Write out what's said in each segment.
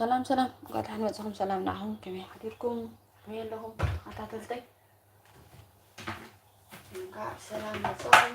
ሰላም ሰላም፣ እንኳዕ ደሓን መጻኹም። ሰላም ንዓኹም፣ ከመይ ሓዲርኩም? ከመይ ኣለኹም ተኸታተልተይ? እንኳዕ ሰላም መጻኹም።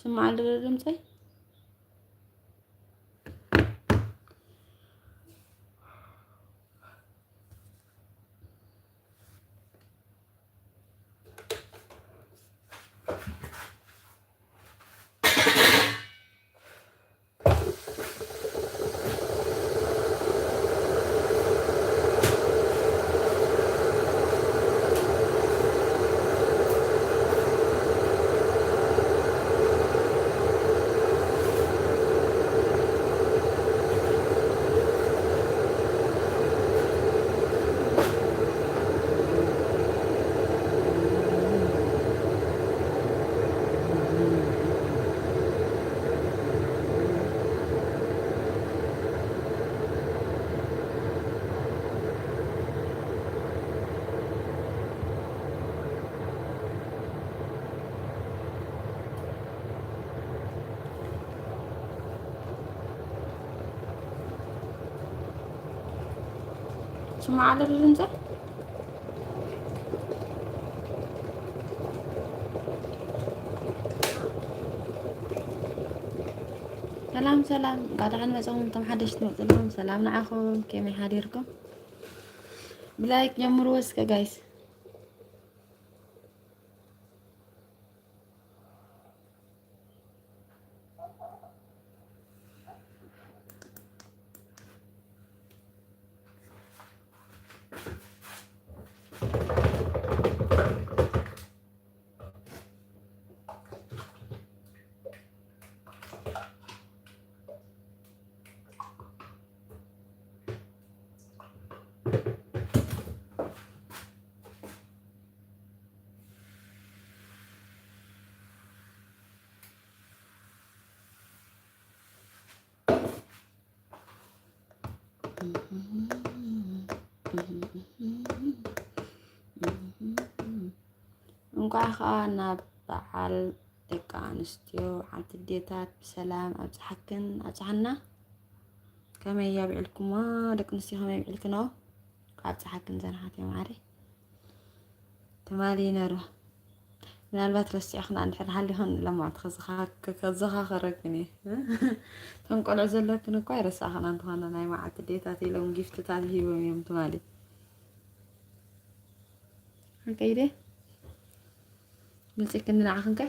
ስማዕ ኣሎ ዶ ድምፀይ? ስማዕ ኣሎ ዶ ድምፀ? ሰላም ሰላም፣ እንኳዕ ደሓን መጻኹም። እቶም ሓደሽቲ መጽእኩም ሰላም ንዓኹም። ከመይ ሓዲርኩም? ብላይክ ጀምርዎ እስከ ጋይስ። እንኳዕ ኸኣ ናብ በዓል ደቂ ኣንስትዮ ዓዲ ኣዴታት ብሰላም ኣብጽሓክን ኣብጽሓና። ከመይ ኣብዒልኩሞ ደቂ ኣንስትዮ፣ ከመይ ኣብዒልክንኦ? እንኳዕ ኣብጽሓክን ዘርሓት እዮም ዓደይ። ትማሊ ነሩ ምናልባት ረሲዕኽና እንድሕር ሃሊኹን ለማት ከዘኻኸረክን እየ። እቶም ቆልዑ ዘለክን እኳ ይረሳኽና እንተኾነ ናይ መዓልቲ ኣዴታት ኢሎም ጊፍትታት ሂቦም እዮም ትማሊ። ከይደ ግልፂ ክንዲ ንዓኽን ከ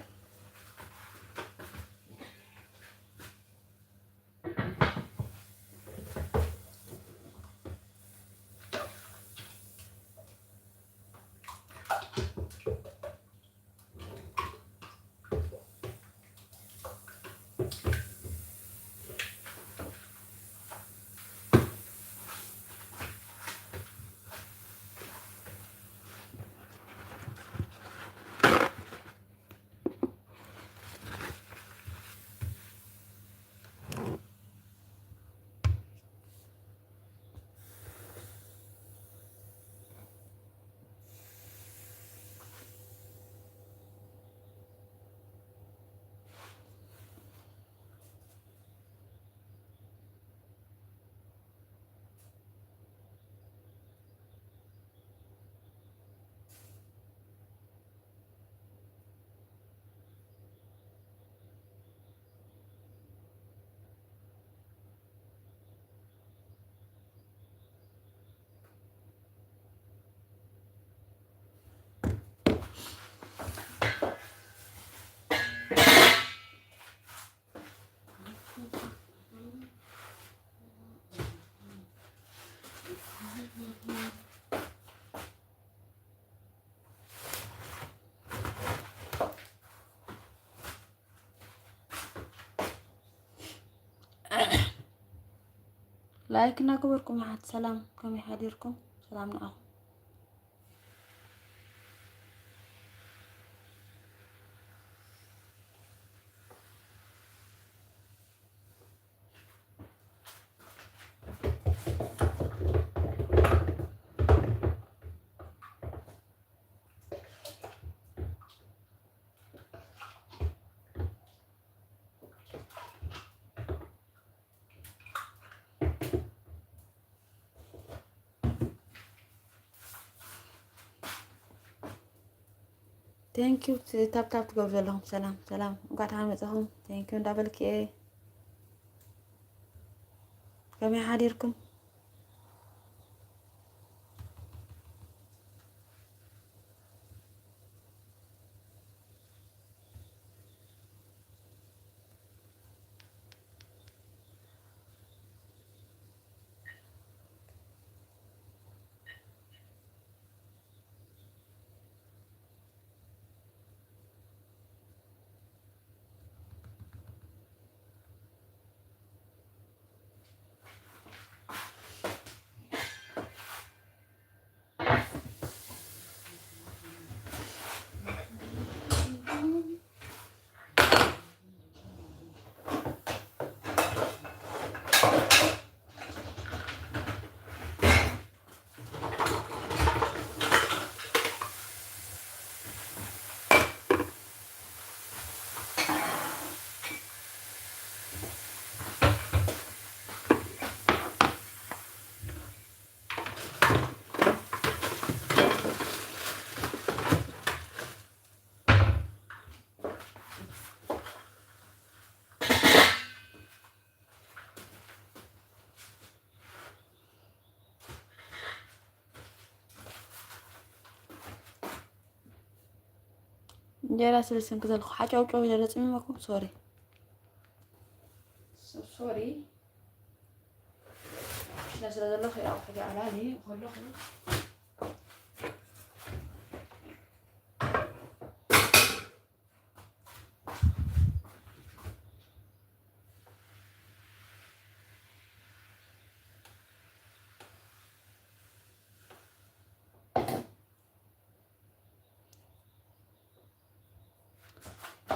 ላይክ እናገበርኩም ይሓት። ሰላም፣ ከመይ ሓዲርኩም? ሰላም ንዓኹም። Thank you። ታፕታፕ ትገብሩ ዘለኹም ሰላም ሰላም፣ እንኳዕ ደሓን መጻኹም። Thank you እንዳበልክ እየ። ከመይ ሓዲርኩም? እንጀራ ስለ ዝሰንክ ዘለኹ ሓጫውጫው ኢለ ረጽሚመኩም። ሶሪ። ሶሪ። ሽነ ስለ ዘለኹ ያው ሕጂ ኣላሊ ከለኹ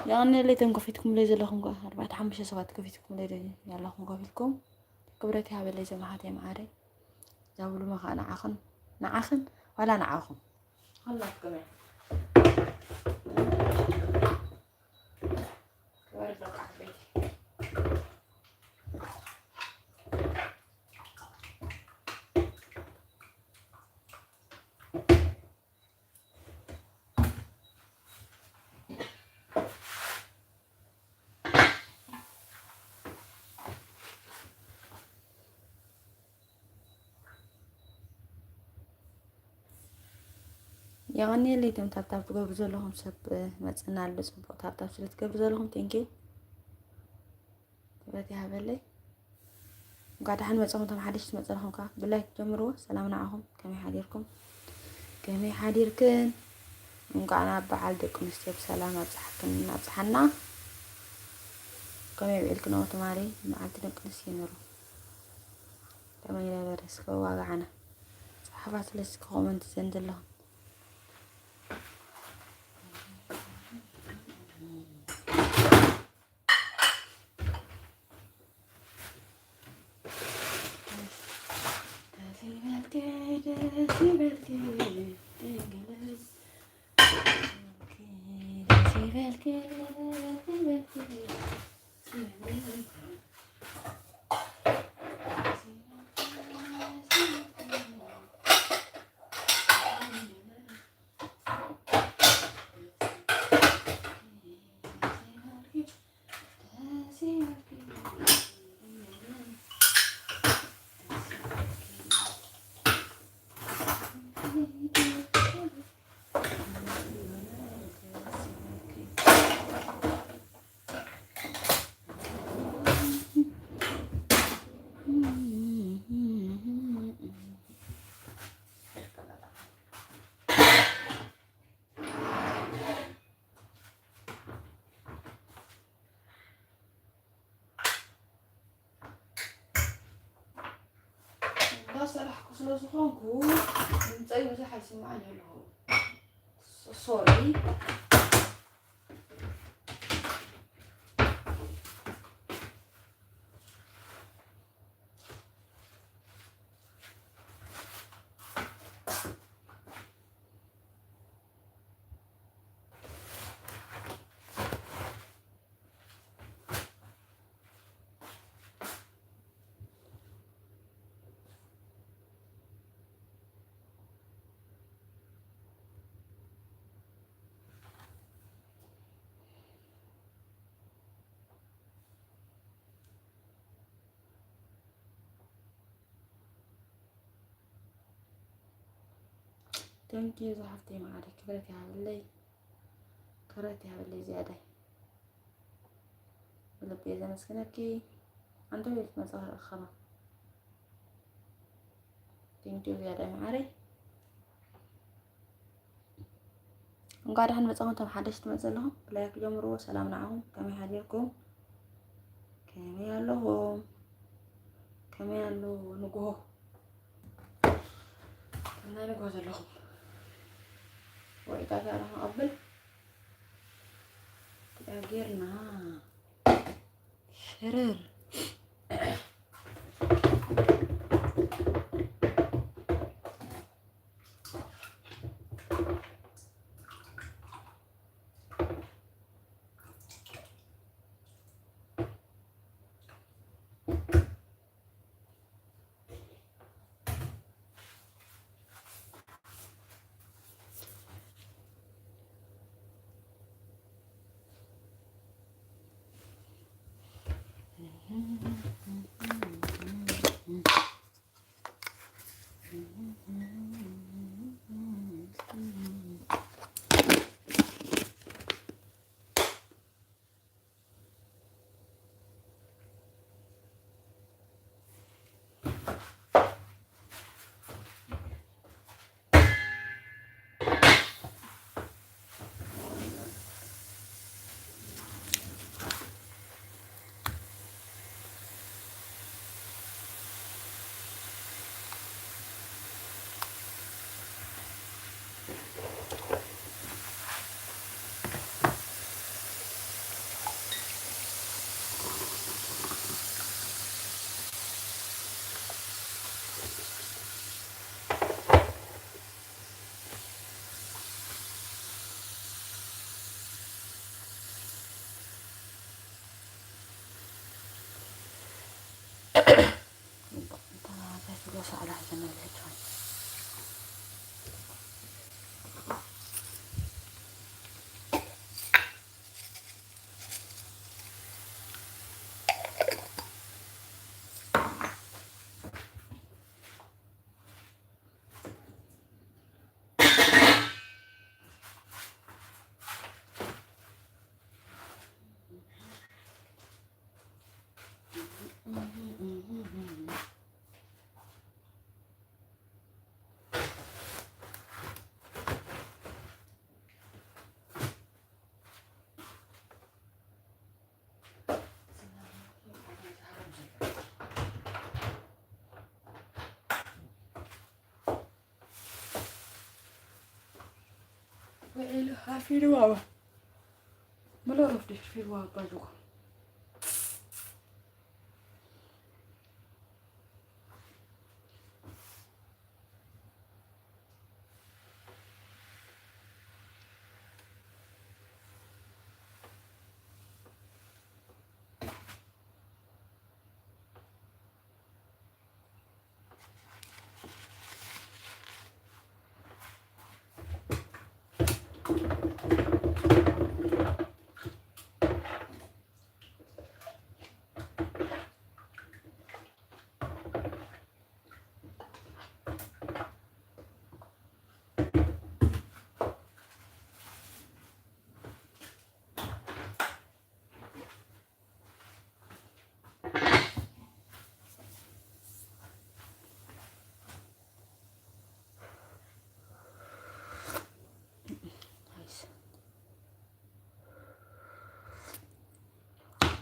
የቐንየለይ እቶም ከፊትኩምለይ ዘለኹም ከኣ፣ ኣርባዕተ ሓሙሽተ ሰባት ከፊትኩምለይ ደ-፣ ያለኹም ከፊትኩም። ክብረት ይሃበለይ ዘመሓተይ መዓረይ። እዛ ብሉመ ከኣ ንዓኽን፣ ንዓኽን ዋላ ንዓኹም። ኩላትኩም እያ። ክብረት በቃ ዓበይቲ። የቐንየለይ እቶም ታብታብ ትገብሩ ዘለኹም ሰብ፣ እ፣ መጽና ኣሎ ጽቡቕ ታብታብ ስለ ትገብሩ ዘለኹም፣ ቴንኪዩ። ክብረት ይሃበለይ። እንኳዕ ደሓን መጻኹም እቶም ሓደሽቲ መጻኹም ከኣ ብላይክ ጀምርዎ። ሰላም ንዓኹም። ከመይ ሓዲርኩም? ከመይ ሓዲርክን? እንኳዕ ናብ በዓል ደቂ ኣንስትዮ ብሰላም ኣብጽሓክን ኣብጽሓና። ከመይ ውዒልክን ትማሊ መዓልቲ ደቂ ኣንስትዮ ነይሩ? ከመይ ነበረ? እስከ ዋጋዓና ጸሓፋ ስለ እስከ ኮመንት ዘንድ ኣለኹም። ሰራሕኩ ስለ ዝኾንኩ ድምፀይ ብዙሕ ኣይስማዕን ኣለኹ። ሶሪ። Thank you ዝሓፍተይ መዓረይ፣ ክብረት ይሃበለይ፣ ክብረት ይሃበለይ ዝያዳይ። ብልቢ እየ ዘመስግነኪ። ኣንተ ቤት መጻ ከማ Thank you ዝያዳይ መዓረይ። እንኳዕ ደሓን መጻኹም። እቶም ሓደሽቲ ትመጽእ ኣለኹም ብላይክ ጀምርዎ። ሰላም ንዓኹም። ከመይ ሓዲርኩም? ከመይ ኣለኹም? ከመይ ኣሎ ንግሆ? ከመይ ንግሆ ዘለኹም? ወይ ቃታ ራህ ኣብል ያጌርና ሽርር። ውዒሉ ሓፊሩ ዋዋ። መለረፍ ድሕር ፊርዋ ኣባልኩ።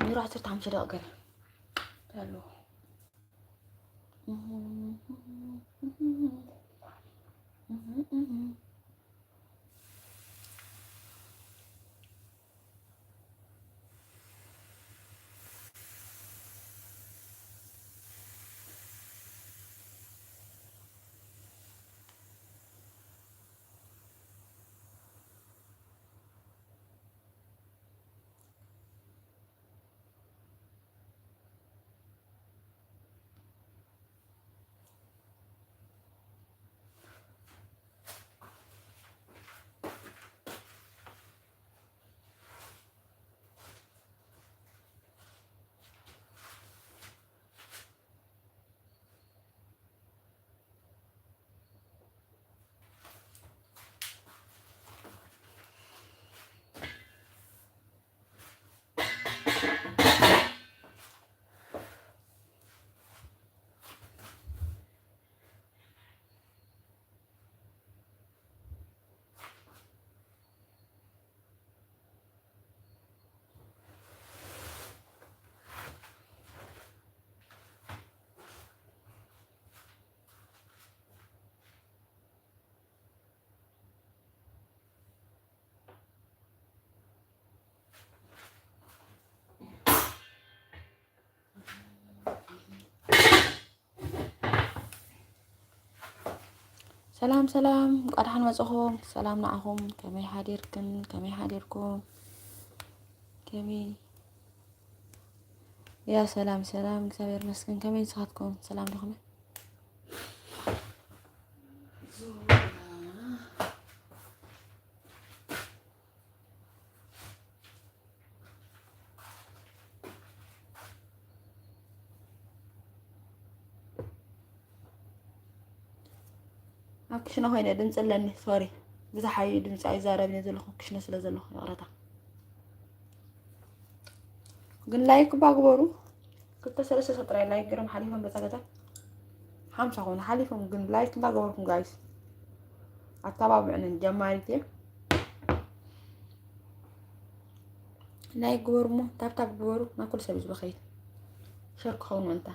ኑሮ ዓሰርተ ሓሙሽተ ደቂቕ ገለ ኣለዎ። ሰላም ሰላም፣ እንቋዕ ደሓን መጻኹም። ሰላም ንዓኹም። ከመይ ሓዲርክን ከመይ ሓዲርኩም? ከመይ ያ ሰላም ሰላም፣ እግዚኣብሔር ይመስገን። ከመይ ንስኻትኩም? ሰላም ዲኹም? ኣብ ክሽነ ኮይነ ድምፂ ኣለኒ፣ ሶሪ። ብዝሓ እዩ ድምፂ ኣይዛረብን እየ ዘለኹ፣ ክሽነ ስለ ዘለኹ ይቕረታ። ግን ላይክ እባ ግበሩ። ክልተ ሰለስተ ሰብ ጥራይ ላይክ ገይሮም ሓሊፎም በዛ ገዛ። ሓምሳ ኮኑ ሓሊፎም፣ ግን ላይክ እንዳገበርኩም ጋይስ ኣተባብዑኒ፣ ጀማሪት እየ። ላይክ ግበሩ እሞ ታብታብ ግበሩ፣ ናብ ኩሉ ሰብ እዩ ዝኸይድ። ሸር ክኸውን ምእንታ።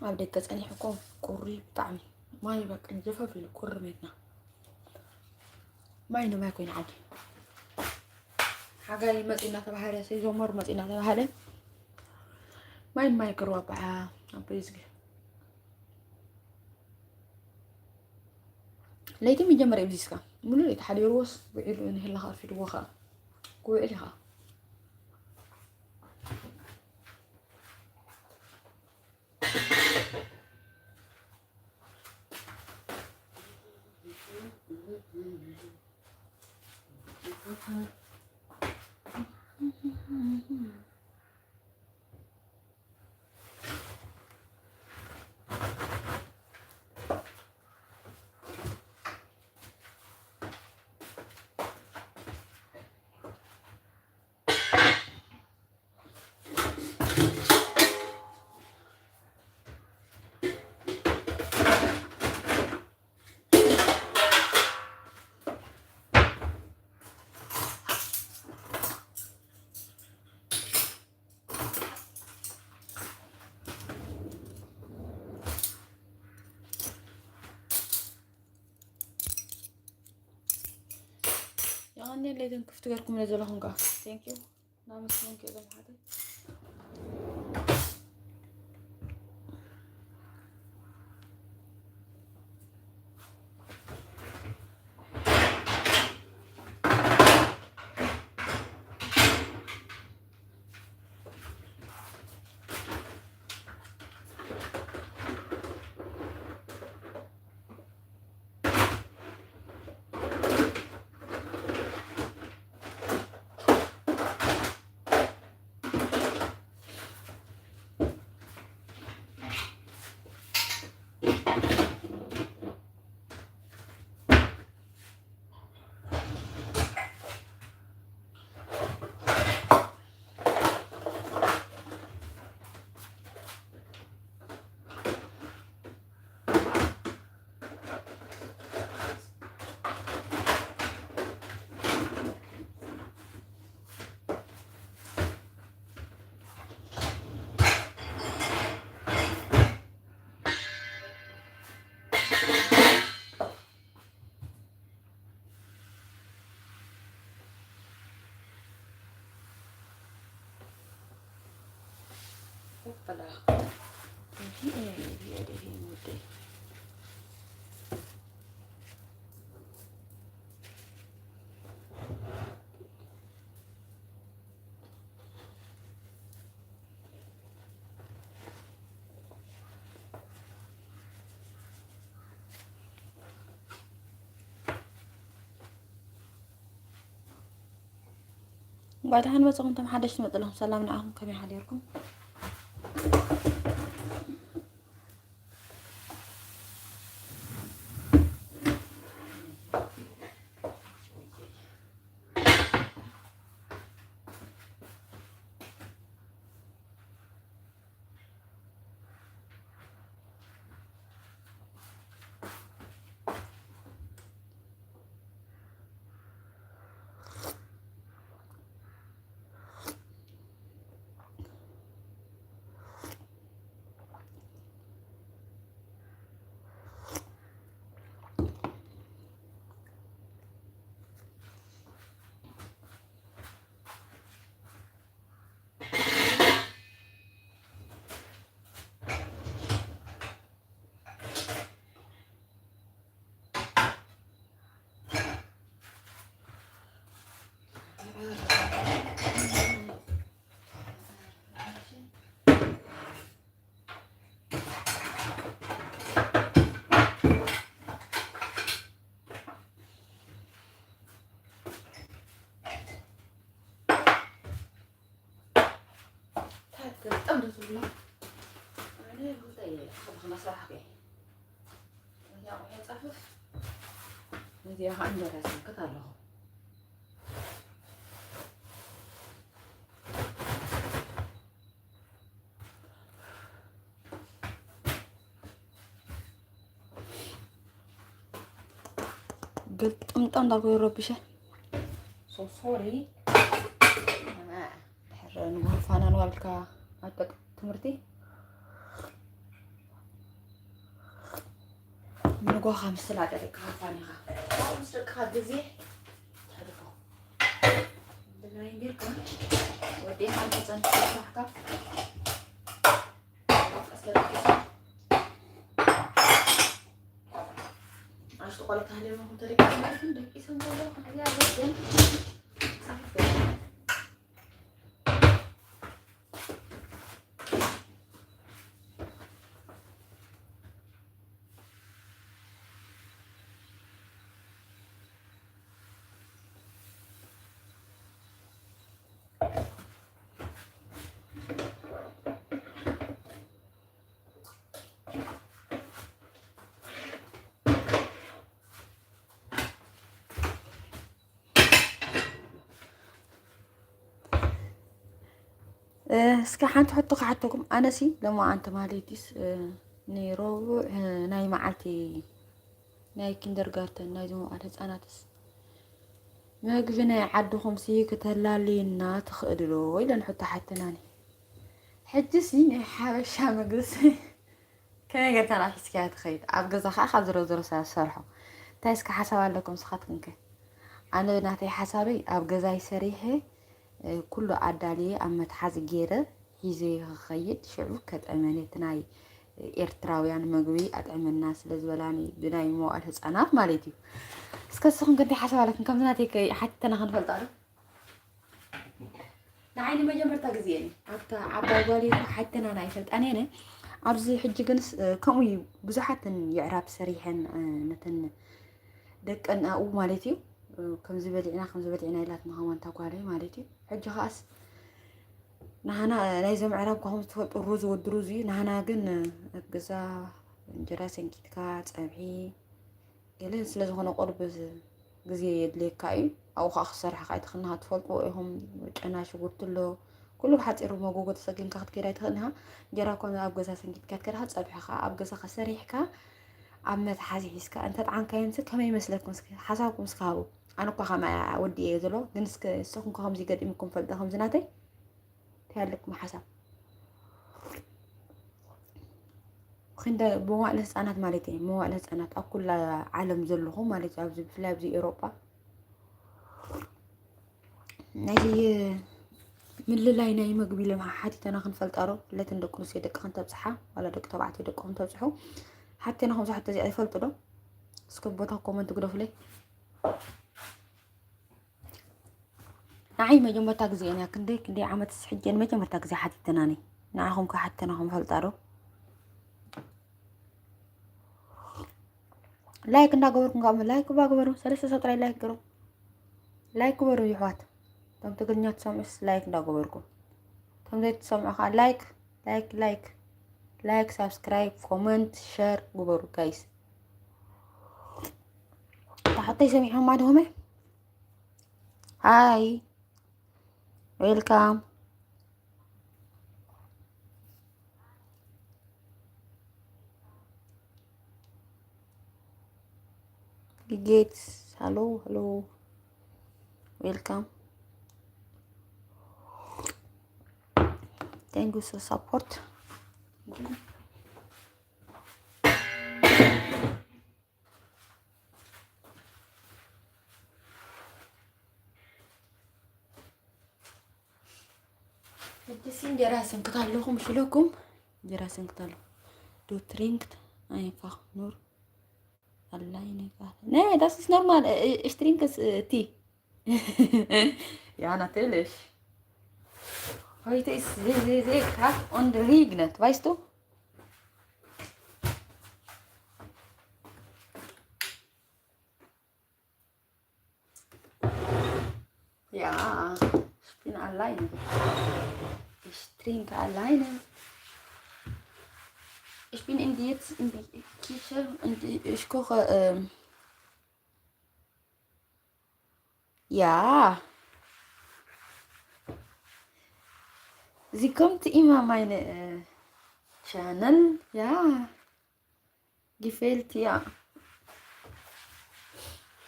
ኣብ ደገ ጸኒሕኩም ቁሪ ብጣዕሚ ማይ በቃ ጀፈፍ ኢሉ ቁሪ ቤትና። ማይ ንማይ ኮይኑ ዓዲ። ሓጋይ መጺ እናተባህለ፣ ሰይዞመር መጺ እናተባህለ ማይ ንማይ ክርዋ በዓ ኣብ ፕሪዝጊ። ለይቲ መጀመርያ ብዚስካ ሙሉ ለይቲ ሓዲርዎስ ውዒሉ ንህላ ከኣ ኣርፊድዎ ከኣ ክውዕል እዩ ከኣ። የቐንየለይ እተን ክፍቲ ገርኩምለ ዘለኹም ከዓ። Thank you። እናመስገንኩ እየ እዞም ሓተይ። እንኳዕ ደሓን መጻኹም፣ እቶም ሓደሽቲ መጽለኹም ሰላም ንዓኹም፣ ከመይ ሓዲርኩም? እንታይ ትገልጠም ዶ ትብሎ? ኣነ እንታይ እየ፣ ካብ ክና ስራሕ እየ። እዚኣ ቁሕያ ጻፍፍ። እዚኣ ኸዓ እንጀራ ይሰንክት ኣለኹ። ግልጥምጣ እንዳልኩ ይረብሸ። So sorry። ድሕር ንጉሆ ፋና ንዋልካ ኣብ ደቂ ትምህርቲ ንጎኻ ምስላ ደቂ ፋኒኻ ምስ ደቅኻ ግዜ ተሕልፎ። ብናይ ቢርካ ወዲኻ ተጸንሕ ስራሕካ። እስከ ሓንቲ ሕቶ ክሓተኩም። ኣነሲ ሎማዓንቲ ማለትስ ንረቡዕ ናይ መዓልቲ ናይ ኪንደርጋርተን ናይ ዝመውዓል ህፃናትስ መግቢ ናይ ዓድኹምሲ ክተላልዩና ትኽእሉ ዶ ኢለን ሕቶ ሓተናኒ። ሕጂሲ ናይ ሓበሻ መግብስ ከመይ ጌርካ ናብ ሒዝካያ ትኸይድ? ኣብ ገዛ ከዓ ካብ ዝሮ ዝሮ ሰብ ዝሰርሖ። እንታይ እስከ ሓሳብ ኣለኩም ንስኻትኩምከ? ኣነ ናተይ ሓሳበይ ኣብ ገዛይ ሰሪሐ ኩሉ ኣዳልየ ኣብ መትሓዚ ገይረ ሒዘ ክኸይድ ሽዑ ከጥዕመኒ እቲ ናይ ኤርትራውያን መግቢ ኣጥዕመና ስለ ዝበላኒ ብናይ መዋእል ህፃናት ማለት እዩ። እስከ ንስኹም ከ እንታይ ሓሳብ ኣለኩም? ከምዚ ናተይ ሓቲተና ክንፈልጣ ዶ? ንዓይ ንመጀመርታ ግዜ እየ ኣብታ ዓባይ ጓል እኮ ሓተናን ኣይፈልጣን እየ። ኣብዚ ሕጂ ግንስ ከምኡ እዩ። ብዙሓትን የዕራብ ሰሪሐን ነተን ደቀን ኣብኡ ማለት እዩ። ከምዚ በሊዕና ከምዚ በሊዕና ኢላትና ከማን ታጓለይ ማለት እዩ። ሕጂ ከኣስ ንሃና ናይዞም ዕራብ ከኹም ትፈልጡ ሩዝ ወዲ ሩዝ እዩ። ንሃና ግን ኣብ ገዛ እንጀራ ሰንኪትካ ጸብሒ ገለ ስለ ዝኾነ ቁርብ ግዜ የድልየካ እዩ። ኣብኡ ከዓ ክሰርሕ ከዓ ኣይትኽእልንኻ ትፈልጥዎ ኢኹም። ጨና ሽጉርቲ ኣሎ ኩሉ ብሓፂሩ መጎጎ ተሰጊምካ ክትከይድ ኣይትኽእልንኻ። እንጀራ ኮነ ኣብ ገዛ ሰንኪትካ ትከድኻ ጸብሕኻ ኣብ ገዛኻ ሰሪሕካ ኣብ መትሓዚ ሒዝካ እንተጥዓምካዮምሲ ከመይ ይመስለኩም? እስኪ ሓሳብኩም እስኪ ሃቡ። ኣነ እኳ ከምኣ ወዲ እየ ዘሎ ግን እስኪ ንስኹም ከ ከምዚ ገጢምኩም ፈልጠ ከምዚ ናተይ እንታይ ኣለኩም ሓሳብ? ክንደ መዋእለ ህፃናት ማለት እየ መዋእለ ህፃናት ኣብ ኩላ ዓለም ዘለኹ ማለት እዩ ኣብዚ ብፍላይ ኣብዚ ኤውሮጳ ናይዚ ምልላይ ናይ መግቢ ኢሎም ሓቲተና ክንፈልጣ ዶ ፍለትን ደቂ ኣንስትዮ ደቂ ክንተብፅሓ ዋላ ደቂ ተባዕትዮ ደቂ ክንተብፅሑ ሓቲተና ከምዚ ሕቶ እዚኣ ይፈልጡ ዶ? እስከ ቦታ ኮመንት ግደፉለይ። ንዓይ መጀመርታ ግዜ እያ ክንደይ ክንደይ ዓመት ሕጂ መጀመርታ ግዜ ሓቲተናኒ። ንዓኹም ከ ሓቲተናኹም ፈልጣ ዶ? ላይክ እንዳገበርኩም ካብ ላይክ ባ ግበሩ። ሰለስተ ሰብ ጥራይ ላይክ ገሩ። ላይክ ግበሩ ይሕዋት። እቶም ትግርኛ ትሰምዑስ ላይክ እንዳገበርኩም። እቶም ዘይትሰምዑ ከዓ ላይክ ላይክ ላይክ ላይክ ሳብስክራይብ ኮመንት ሸር ግበሩ ጋይስ። ታሕተይ ሰሚዖም ኣድሆመ ሃይ ዌልካም። Gates, hello, hello. Welcome. Thank you for support. ሕጂሲ እንጀራ ሰንክት ኣለኹ ምሽ ኢለኩም። እንጀራ ሰንክት ኣለኹ። Du trinkst einfach nur alleine Kaffee? Nee, das ist normal. Ich trinke Tee. Ja, natürlich. Heute ist sehr, sehr, sehr kalt und regnet, weißt du? Ja, ich bin alleine. Ich trinke alleine. Ich bin in die, jetzt in die Küche und ich koche. Ähm, ja. Sie kommt immer meine äh, Channel. Ja. Gefällt, ja.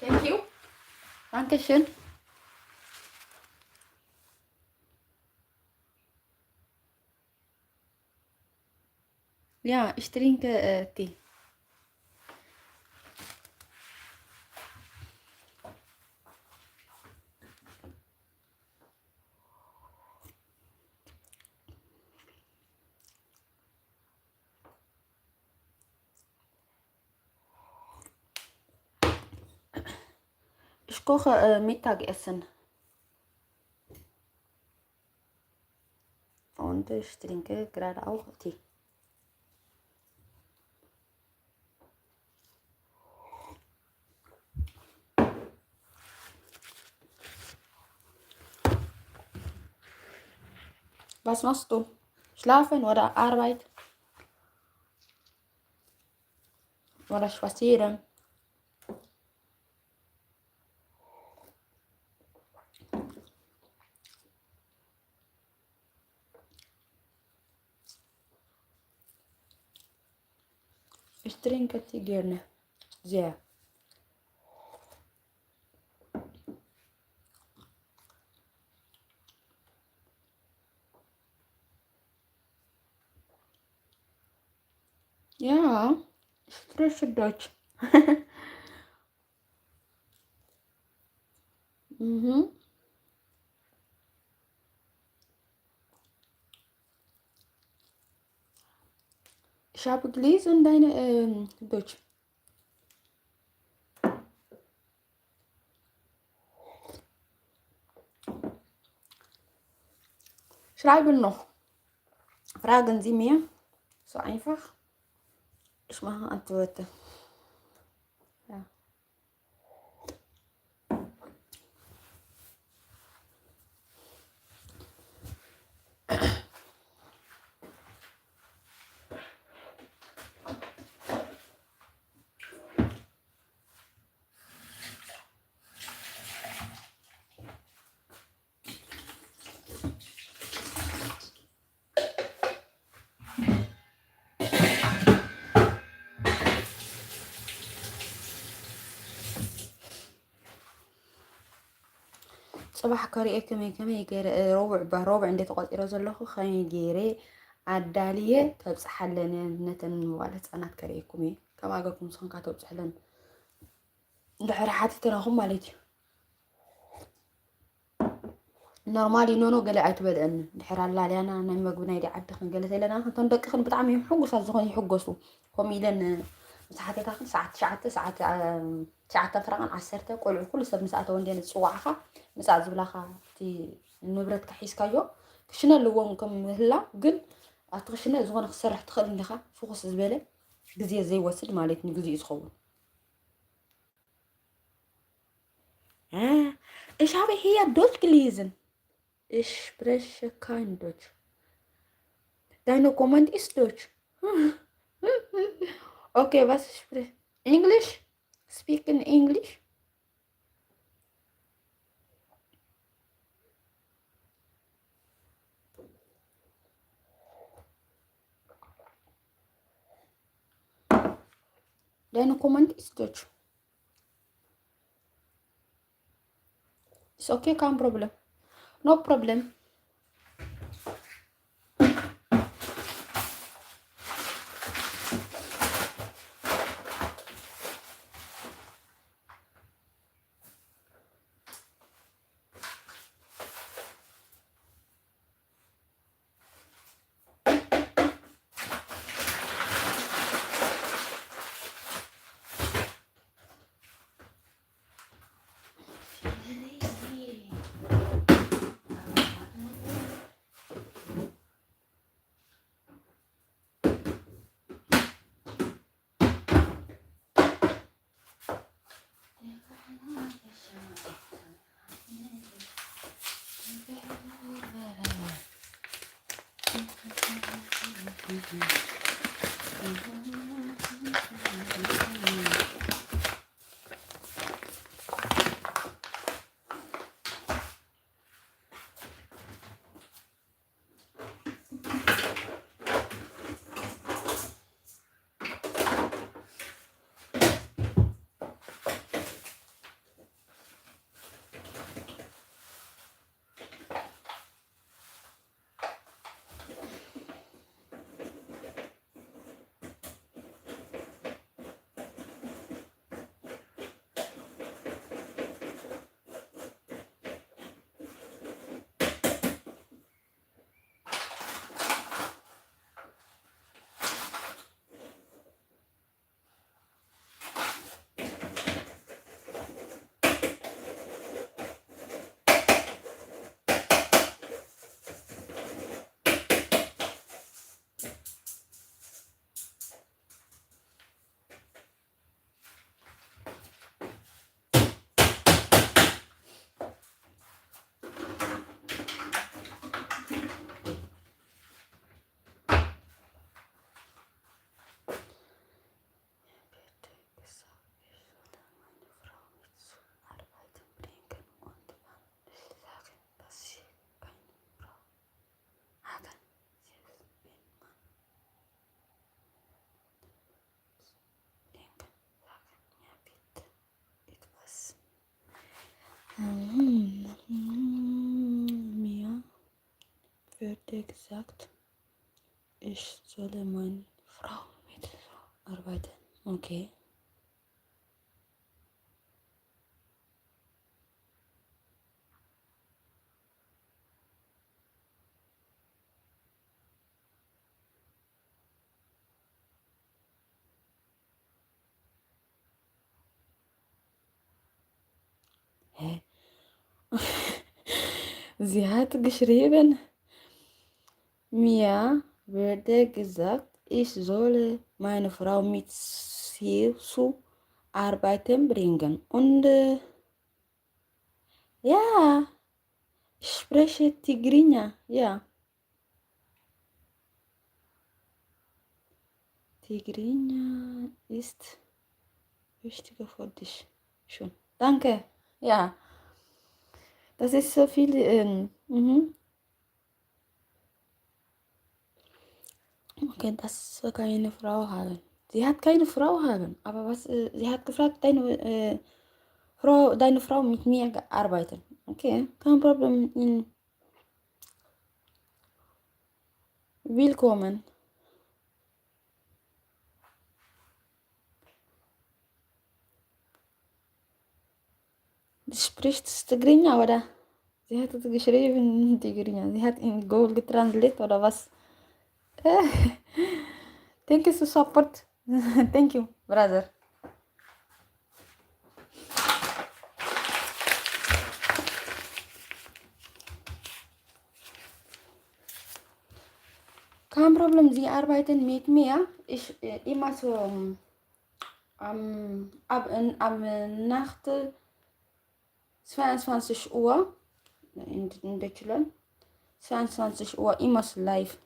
Thank you. Dankeschön. Ja, ich trinke äh, Tee. Ich koche äh, Mittagessen. Und ich trinke gerade auch Tee. Was machst du? Schlafen oder Arbeit? Oder spazieren? Ich trinke die gerne sehr. Ja, ich spreche Deutsch. Mhm. Ich habe gelesen deine, ähm, Deutsch. Schreiben noch. Fragen Sie mir. So einfach. Ich mache Antworten. Ja. ጽባሕ ከርእየኩም እየ ከመይ ገይረ፣ እ፣ ረቡዕ ባ-፣ ረቡዕ እንደ ተቆጺረ ዘለኹ ከመይ ገይረ ኣዳልየ ከብጽሓለን እየ ነተን መዋለ ህጻናት ከርእየኩም እየ። ከመይ ገርኩም ንስኹም ከ ተብጽሕለን እንድሕር ሓቲትናኹም ማለት እዩ። ኖርማል እዩ ኖኖ ገለ ኣይትበልዕን። እንድሕር ኣላልያና ናይ መግቢ ናይ ዲ ዓድኽን ገለ ተኢለና እቶም ደቅኽን ብጣዕሚ እዮም ሕጉሳት ዝኾኑ ይሕጎሱ። ከምኡ ኢለን ምስ ሓተታኽን ሰዓት ትሽዓተ፣ ሰዓት፣ አ፣ ትሽዓተ ፍረቓን ዓሰርተ ቆልዑ ኩሉ ሰብ ምስ ኣተወ እንድየን ዝጽዋዕኻ ምጻእ ዝብላኻ እቲ ንብረትካ ሒዝካዮ ክሽነ ኣለዎም ከም ምህላው ግን ኣብቲ ክሽነ ዝኾነ ክሰርሕ ትኽእል እንዲኻ ፍኹስ ዝበለ ግዜ ዘይወስድ ማለት ንግዚኡ ዝኸውን። Äh, ich habe hier Deutsch gelesen. Ich spreche kein Deutsch. Deine Comment ist Deutsch. Okay, was ich spreche? English? Speak in English? Deine Comment ist Deutsch. It's okay, kein Problem. No problem. Würde gesagt, ich solle meine Frau mit arbeiten. Okay. Hä? Sie hat geschrieben, mir wurde gesagt, ich solle meine Frau mit zu arbeiten bringen. Und äh, ja, ich spreche Tigrinya, ja. Tigrinya ist wichtiger für dich. Schon. Danke. Ja. Das ist so viel. Ähm, mhm. Okay, das ist keine Frau haben. Sie hat keine Frau haben. Aber was, äh, sie hat gefragt, deine äh, Frau, deine Frau mit mir ge- arbeiten. Okay, kein Problem. In Willkommen. Du sprichst Tigrinya, oder? Sie hat es geschrieben in Tigrinya. Sie hat in Google getranslate oder was? Thank you to support. Thank you, brother. Kein Problem, Sie arbeiten mit mir. Ich äh, immer so ähm, am, ab, in, am Nacht zweiundzwanzig Uhr in, in Deutschland. zweiundzwanzig Uhr immer so live.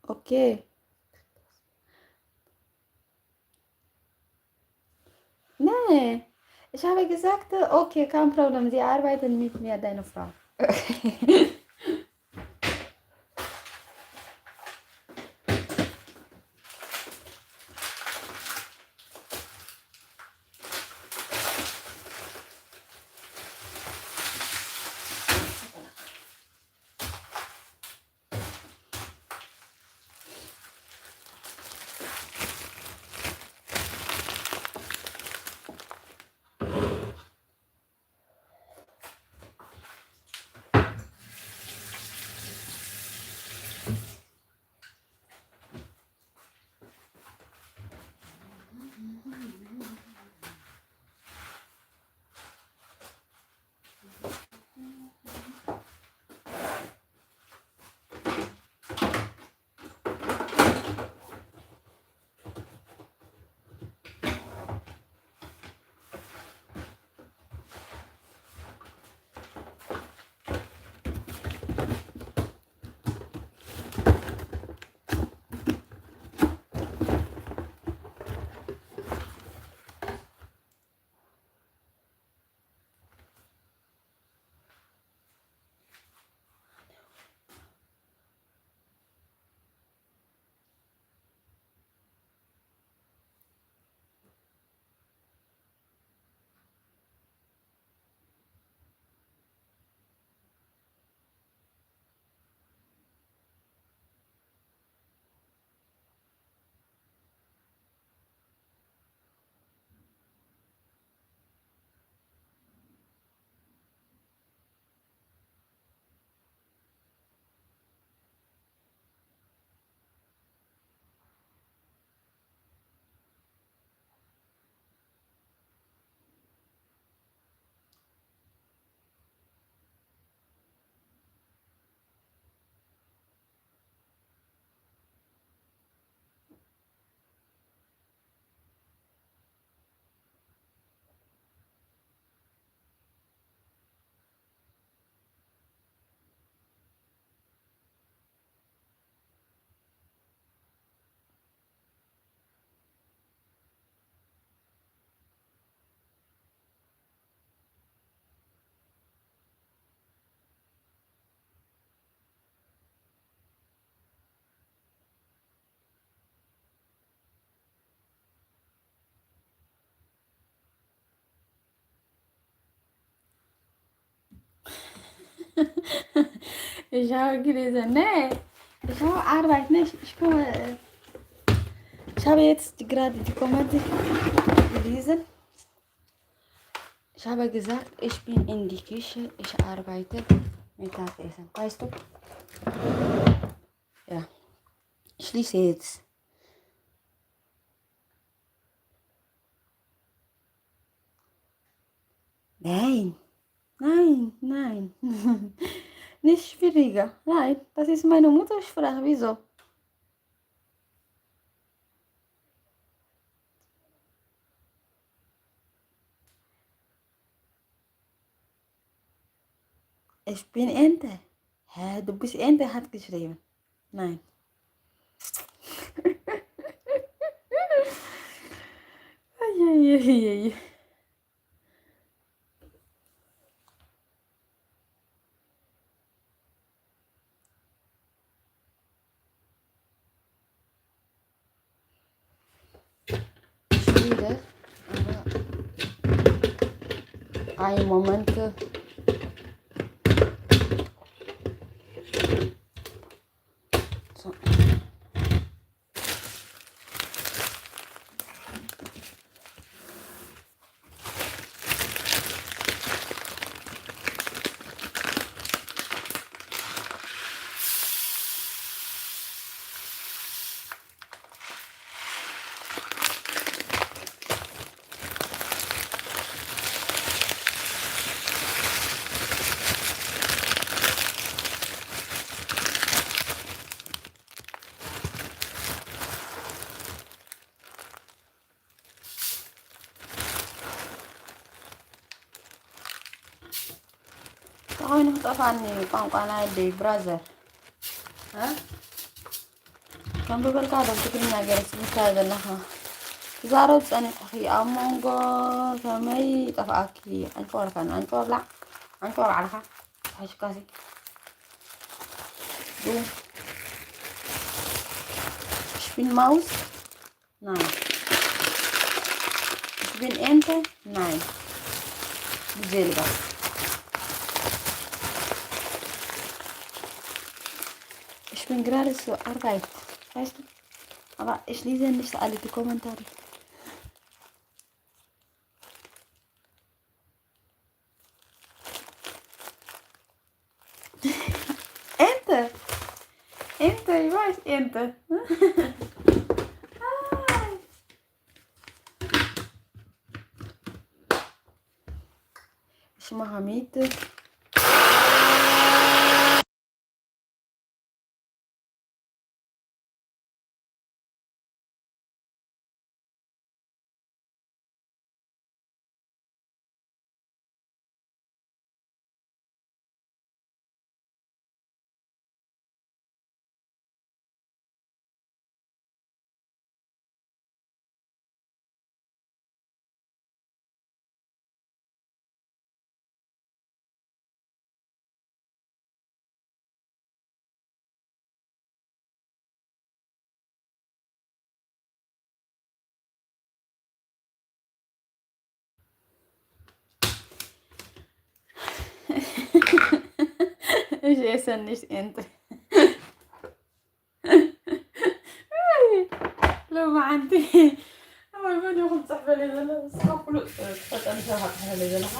Okay. Nee, ich habe gesagt, okay, kein Problem, Sie arbeiten mit mir, deine Frau. Ich habe gelesen, ne? Ich habe Arbeit, ne? Ich, ich komme. Ich habe jetzt gerade die Kommentare gelesen. Ich habe gesagt, ich bin in die Küche, ich arbeite Mittagessen. Weißt du? Ja. Ich schließe jetzt. Nein, nein, nein. Nicht schwieriger. Nein, das ist meine Muttersprache. Wieso? Ich bin Ente. Hä, du bist Ente, hat geschrieben. Nein. Eieieiei. Schwierig, aber ein Moment. So. ተኾይኑ ክጠፋኒ ቋንቋ ናይ ኣደይ ብራዘር። እ? ከም ብበልካ ዶ ትግርኛ ገይረ ስልካ ዘለኻ? ትዛረብ ጸኒሕኺ ኣብ መንጎ ከመይ ጠፍኣኪ? ኣንጭዋ ልካን፣ ኣንጭዋ ብላዕ፣ ኣንጭዋ ባዕልኻ። ሓሽካሲ። ዱ። ሽፒን ማውስ። Nein. Ich bin Ente? Nein. Du selber. Ich bin gerade zur Arbeit. Weißt du? Aber ich lese nicht alle die Kommentare. Ente. Ente, ich weiß, Ente. Hi. Ich mache mit. እሺ፣ የሰንሽ ጤንጥ። ሎማዓንቲ ኣባይ መን ኢኹም ትጽሕፈለይ ዘሎ? እስኻ ኩሉ ተፈጠሪ ሰብኻ ትጽሕፈለይ ዘለኻ።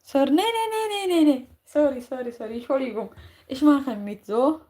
Sorry, nee, nee, nee, nee, nee, nee. Sorry, sorry, sorry. Entschuldigung. Ich mache mit so.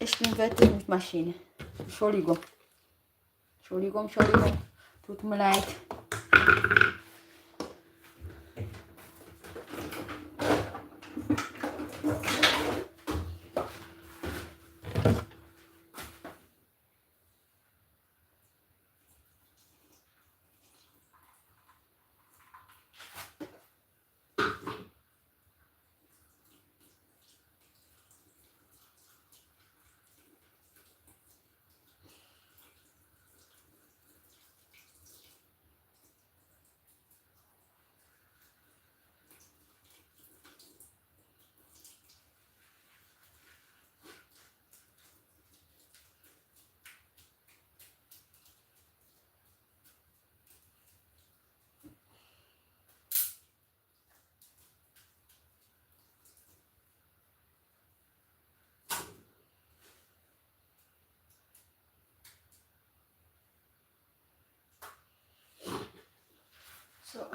Ich bin fertig mit Maschine. Entschuldigung. Entschuldigung, Entschuldigung. Tut mir leid. So.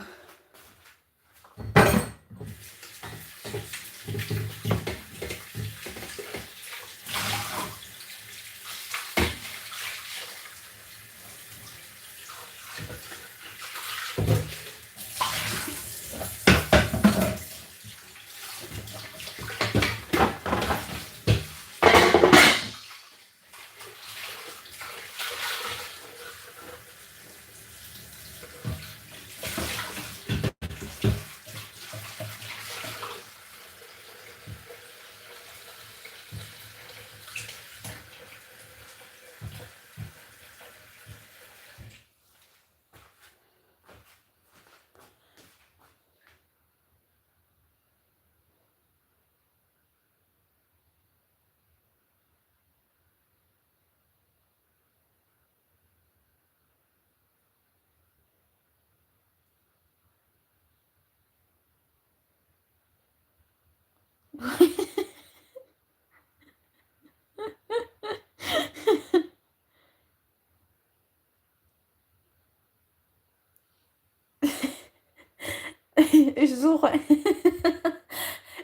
Ich suche.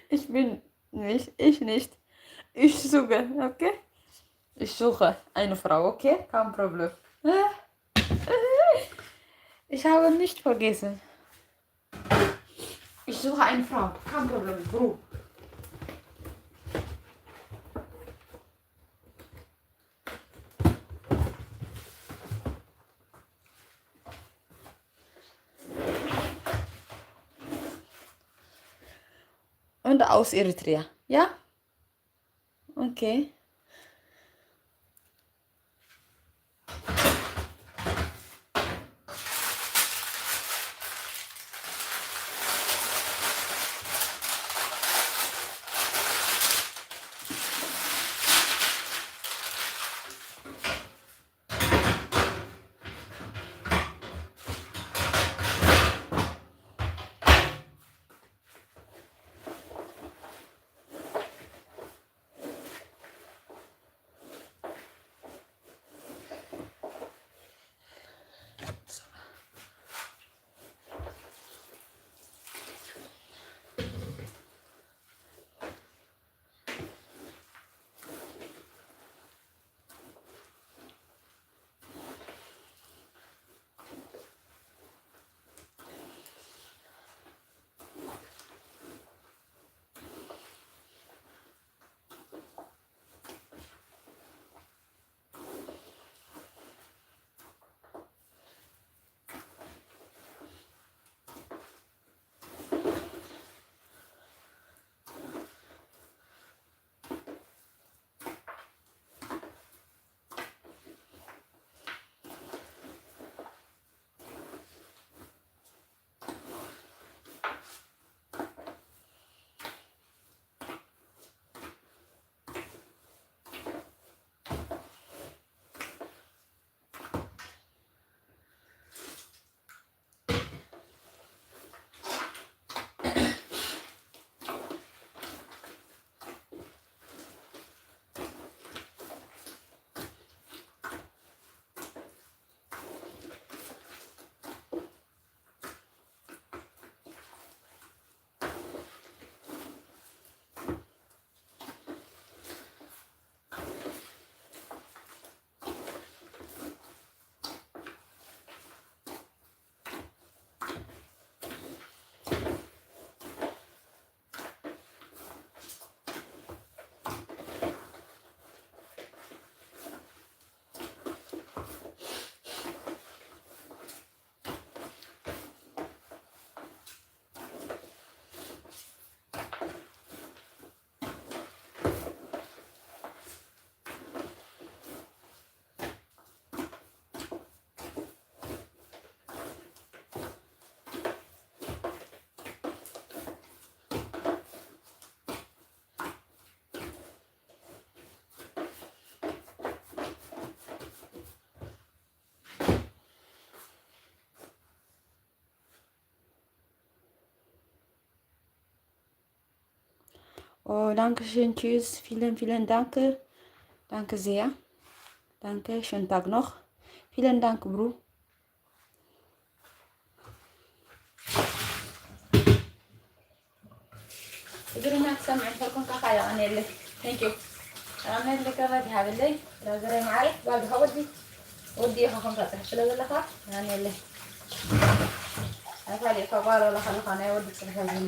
Ich bin nicht, ich nicht. Ich suche, okay? Ich suche eine Frau, okay? Kein Problem. Ich habe nicht vergessen. Ich suche eine Frau. Kein Problem, Bro. Und aus Eritrea, ja? Okay. Oh, danke schön, tschüss. Vielen, vielen Dank. Danke sehr. Danke, schönen Tag noch. Vielen Dank, Bro. ትግርኛ ክሰምዕ እንተልኩን ካኻ የቐንየለይ። Thank you። የቐንየለይ፣ ክብረት ይሃበለይ። ብራዘረይ መዓረይ፣ ጓል ድኻ ወዲ? ወዲ ኢኻ ከምታ ጽሕፍ ስለ ዘለኻ፣ የቐንየለይ። ኣይፋል እኳ ጓል ወላ ከለኻ ናይ ወዲ ጽሕፍ ዘሎ።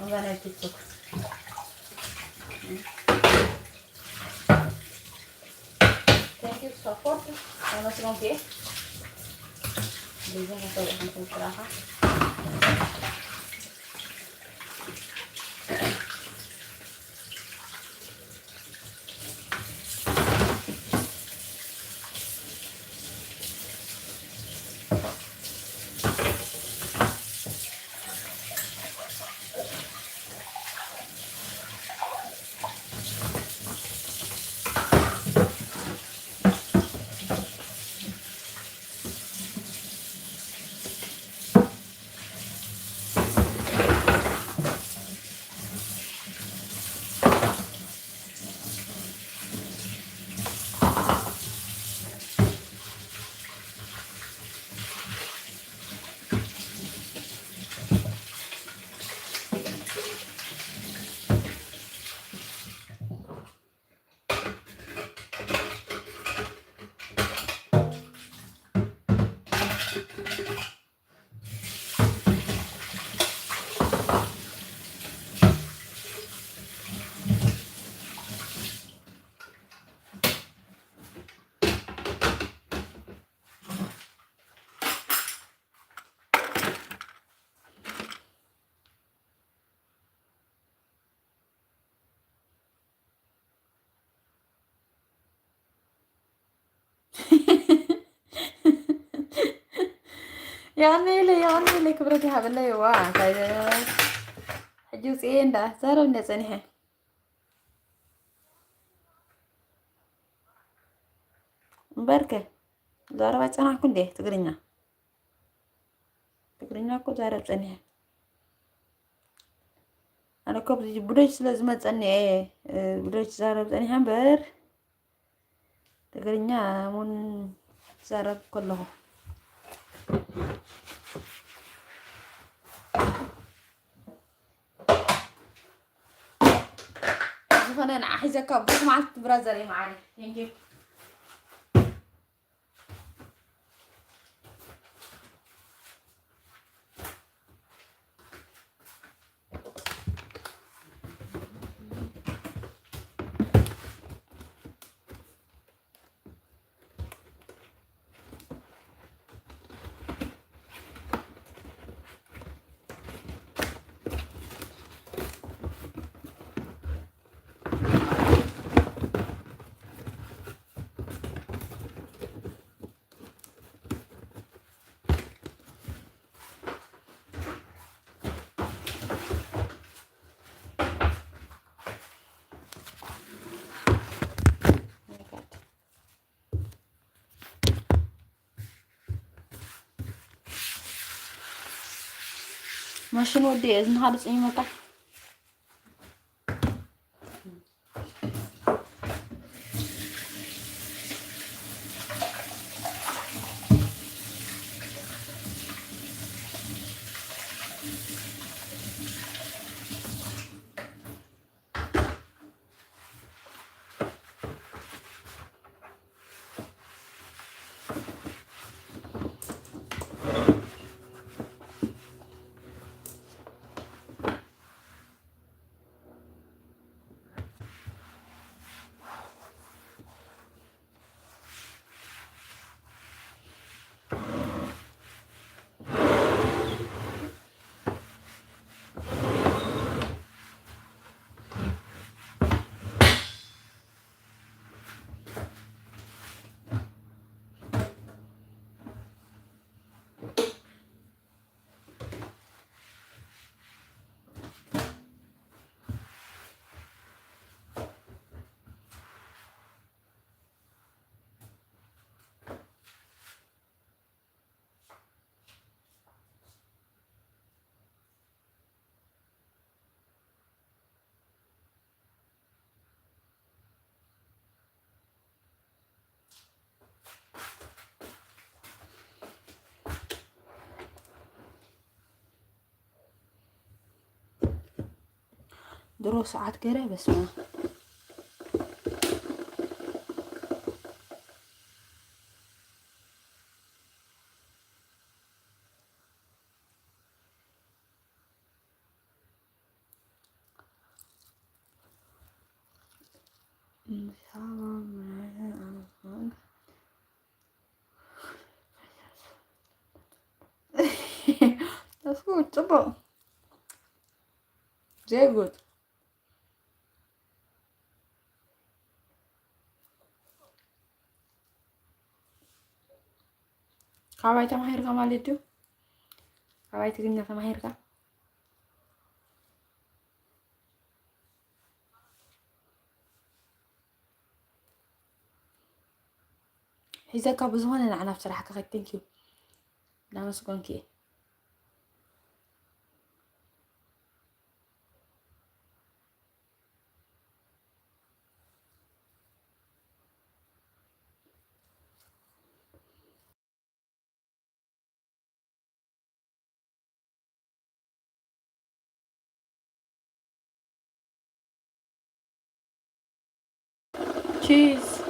እዛ ናይ ቲክቶክ። Thank you support. ኣመስግንኩ እየ። ብዙሕ ሰው ኢኹም ስራኻ። የቐንየለይ፣ የቐንየለይ፣ ክብረት ይሃበለይ። ዋ፣ እንታይ ደ-፣ ሕጂ ውፅኤ እንዳ ዛረብ እንደ ጸኒሐ። እምበርከ፣ ዛረብ ኣይጸናሕኩ እንዴ ትግርኛ? ትግርኛ እኮ ዛረብ ጸኒሐ። ኣነ እኮ ብዚ-፣ ብዶች ስለ ዝመጸኒ እየ፣ እ፣ ብዶች ዛረብ ጸኒሐ እምበር፣ ትግርኛ እውን ዛረብ ከለኹ። ዝኾነ ንዓ ሒዘካ ብዙሕ መዓልቲ ብራዘር እየ መዓረይ። Thank you። ማሽን ወዲ እየ፣ እዝንኻ ድጽኝ መጣ። ድሮ ሰዓት ገረ በስመ That's good. ጽቡቕ። Very good. ካባይ ተማሂርካ ማለት ድዩ? ካባይ ትግርኛ ተማሂርካ? ሒዘካ ብዝኾነ ንዓና ኣብ ስራሕካ ከይድ። Thank you። እናመስገንኩ እየ። Cheese.